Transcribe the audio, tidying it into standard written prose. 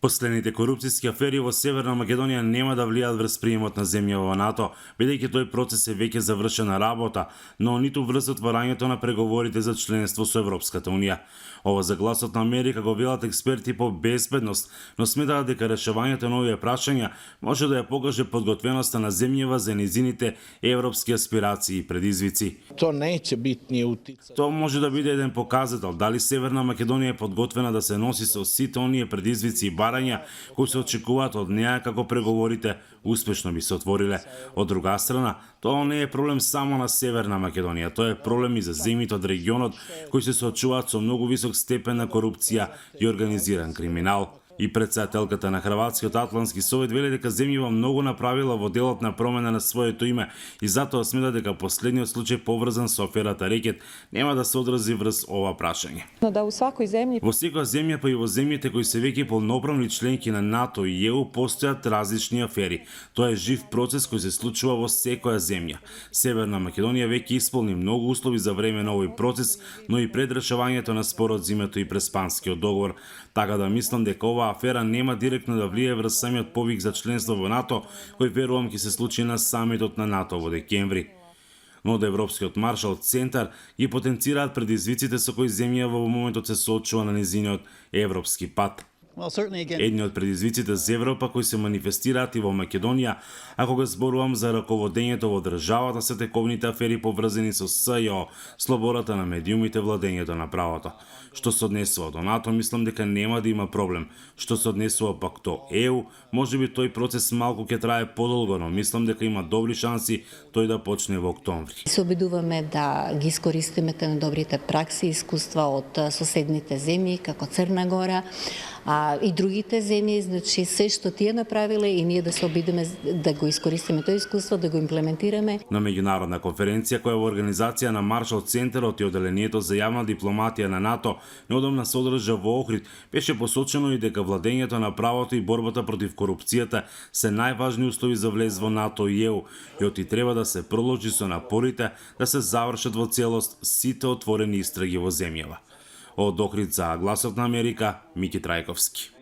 Последните корупцијски афери во Северна Македонија нема да влијаат врз приемот на земја во НАТО, бидејќи тој процес е веќе завршена работа, но ниту врз отварањето на преговорите за членство со Европската унија. Ова за гласот на Америка го велат експерти по безбедност, но сметаат дека решавањето на овие прашања може да ја покаже подготвеноста на земјава за низините европски аспирации и предизвици. To neće biti ni uticaj. Тоа може да биде еден показател дали Северна Македонија е подготвена да се носи со сите оние предизвици и барања кои се очекуваат од неа како преговорите успешно би се отвориле. Од друга страна, тоа не е проблем само на Северна Македонија, тоа е проблем и за земјите од регионот кои се соочуваат со многу висок степен на корупција и организиран криминал. И председателката на Хрватскиот Атлантски совет вели дека земјава многу направила во делот на промена на своето име и затоа смета дека последниот случај поврзан со аферата Рекет нема да се одрази врз ова прашање. Да у свакој земји Во секоја земја, па и во земјите кои се веќе полноправни членки на НАТО и ЕУ, постојат различни афери. Тоа е жив процес кој се случува во секоја земја. Северна Македонија веќе исполни многу услови за време на овој процес, но и пред решавањето на спорот зимето и Преспанскиот договор. Така да мислам дека оваа афера нема директно да влијае врз самиот повик за членство во НАТО, кој верувам ќе се случи на самитот на НАТО во декември. Но од Европскиот маршал центар ги потенцираат предизвиците со кои земја во моментот се соочува на низиниот европски пат. Едни од предизвиците за Европа кои се манифестираат и во Македонија, а кога зборувам за раководењето во државата, се тековните афери поврзани со СЈО, слободата на медиумите, владењето на правото. Што се однесува до НАТО, мислам дека нема да има проблем. Што се однесува пак до ЕУ, можеби тој процес малку ќе трае подолго, но мислам дека има добри шанси тој да почне во октомври. Се обидуваме да ги искористиме на добрите пракси и искуства од соседните земји, како Црна Гора, и другите земји, значи се што тие направиле и ние да се обидиме да го искористиме тоа искуство, да го имплементираме. На меѓународна конференција која во организација на Маршал центарот и оделението за јавна дипломатија на НАТО неодамна се одржа во Охрид, беше посочено и дека владењето на правото и борбата против корупцијата се најважни услови за влез во НАТО и ЕУ, и оти треба да се продолжи со напорите да се завршат во целост сите отворени истраги во земјава. Од Охрид за гласот на Америка, Мики Трајковски.